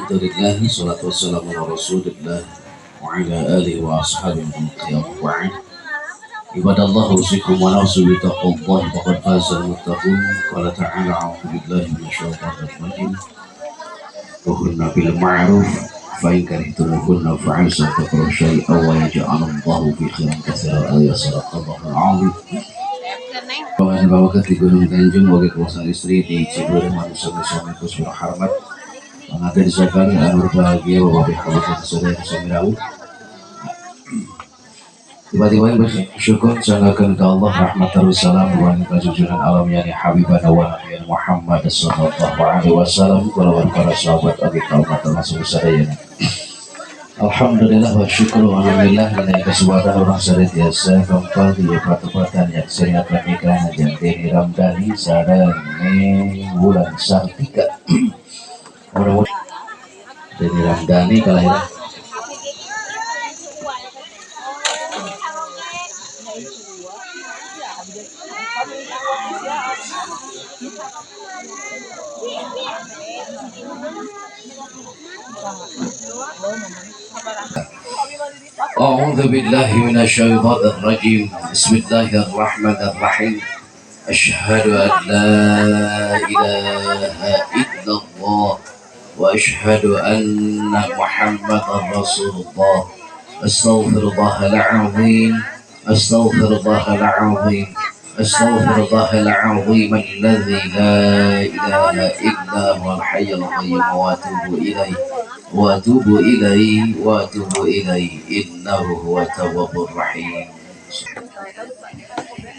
Alhamdulillah, salatu wassalamu ala rasulillah wa ala alihi wa ashabihi wa ba'd. Ibadallah, usikum wa nafsi bi taqwallah, faqad faza al-muttaqun. Qala ta'ala, a'udzu billahi minasyaitonir rajim. Wa hunna bil ma'ruf fa in karihtumuhunna fa 'asa takrahu syai'an wa yaj'alallahu fi khairan katsiran. Ayat sadaqallahul 'azim. Bapak bapak di Gunung Tanjung bagi kuasa istri di Cibeureum anu sami-sami kus berhormat. Pangaten sakali anu berbahagia, bapak habibat sadaya sami rawuh. Tiba-tiba bersyukur sanggakeun ka Allah, rahmat salam wa kajujuran alam yani habibana wa nabiyana Muhammad sallallahu alaihi wasallam, kalawan para sahabat oge ka umat termasuk sadayana. Alhamdulillah wa syukur alhamdulillah, dina kesempatan urang sadaya tiasa kempal di patepatan yang sering nikah Jang Deni Ramdhani sareng Neng Wulan Sartika. Mudah-mudahan Deni Ramdhani kalahiran أعوذ بالله من الشيطان الرجيم. بسم الله الرحمن الرحيم. أشهد أن لا إله إلا الله وأشهد أن محمدا رسول الله. أستغفر الله العظيم، أستغفر الله العظيم، أستغفر الله العظيم الذي لا إله إلا هو الحي القيوم وأتوب إليه، وأتوب إليه، وأتوب إليه، إنه هو التواب الرحيم.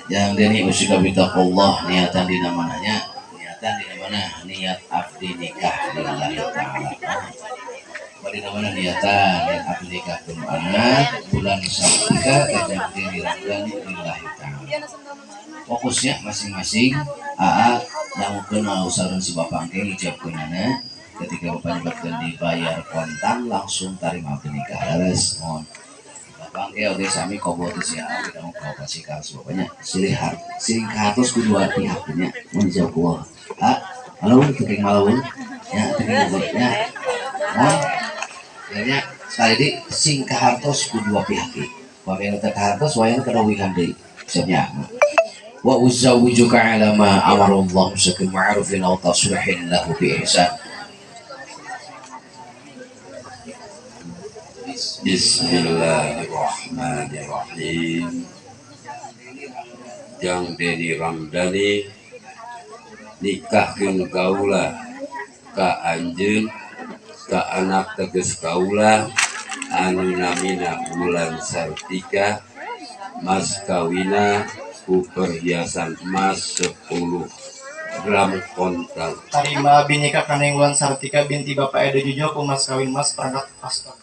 Jang Deni, usika bitaqallah, niatan dina mananya, niatan dina mana, niat abdi nikah lillahi ta'ala. Dina mana niatan, niat abdi nikah pun anak Wulan Sartika ka Jang Deni Ramdhani lillahi ta'ala. Fokusnya masing-masing aa dangukeun usahakeun si bapak engke ngijabkeunana. Ketika bapak nyebutkeun dibayar kontan, langsung tarima abdi nikah. Leres, mohon bapak engke oge sami kobo teh sia abdi dangu ka si bapaknya silih har silih kahartos ku dua pihak nya. Mun dijawab ku ah halo teuing malaun ya, teuing ya, mohon ya. Sekali di sing kahartos ku dua pihak ieu. Wayang teh kahartos, wayang kadawihan deui siapnya. Wa uzawwijuka ala ma amara Allah bil ma'rufin aw tasrihin lahu bi ihsan. Bismillahirrahmanirrahim. Jang Deni Ramdhani, nikahkeun kaula ka anjeun ka anak teges kaula anu namina Wulan Sartika, mas kawina ku perhiasan emas 10 gram kontan. Tarima abi nikah ka Neng Wulan Sartika binti Bapak Edo Jojo ku mas kawin emas perangkat pastor.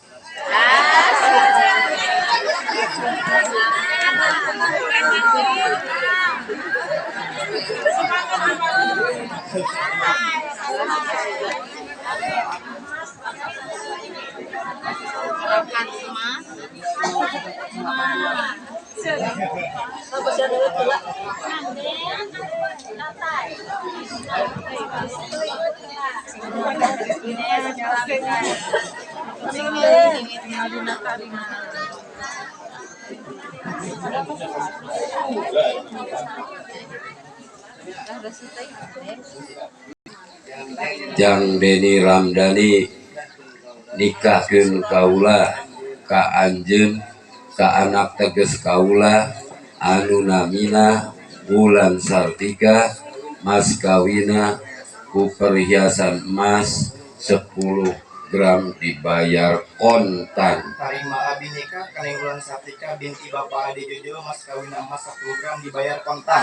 Jang Deni Ramdhani, nikahkeun kaula ka anjeun ka anak teges kaula anu namina Wulan Sartika, mas kawina ku perhiasan emas 10 gram dibayar kontan. Tarima abi nikah ka Neng Wulan Sartika binti Bapak Ade Jojo, mas kawin emas 10 gram dibayar kontan.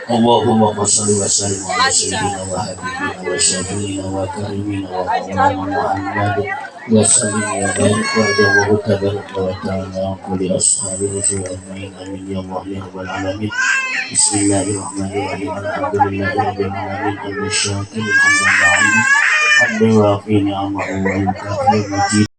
Allahumma shalli wa sallim ala sayyidina wa habibina wa syafiina wa karimina wa maulana Muhammad wa sallim wa barik wa adawu tabaraka wa ta'ala wa kulli ashabihi ajmain. Amin ya Allah ya rabbal alamin. Bismillahirrahmanirrahim. Alhamdulillahi rabbil alamin. Alhamdulillah hamdan wa fi ni'amahu wa yukafi majid.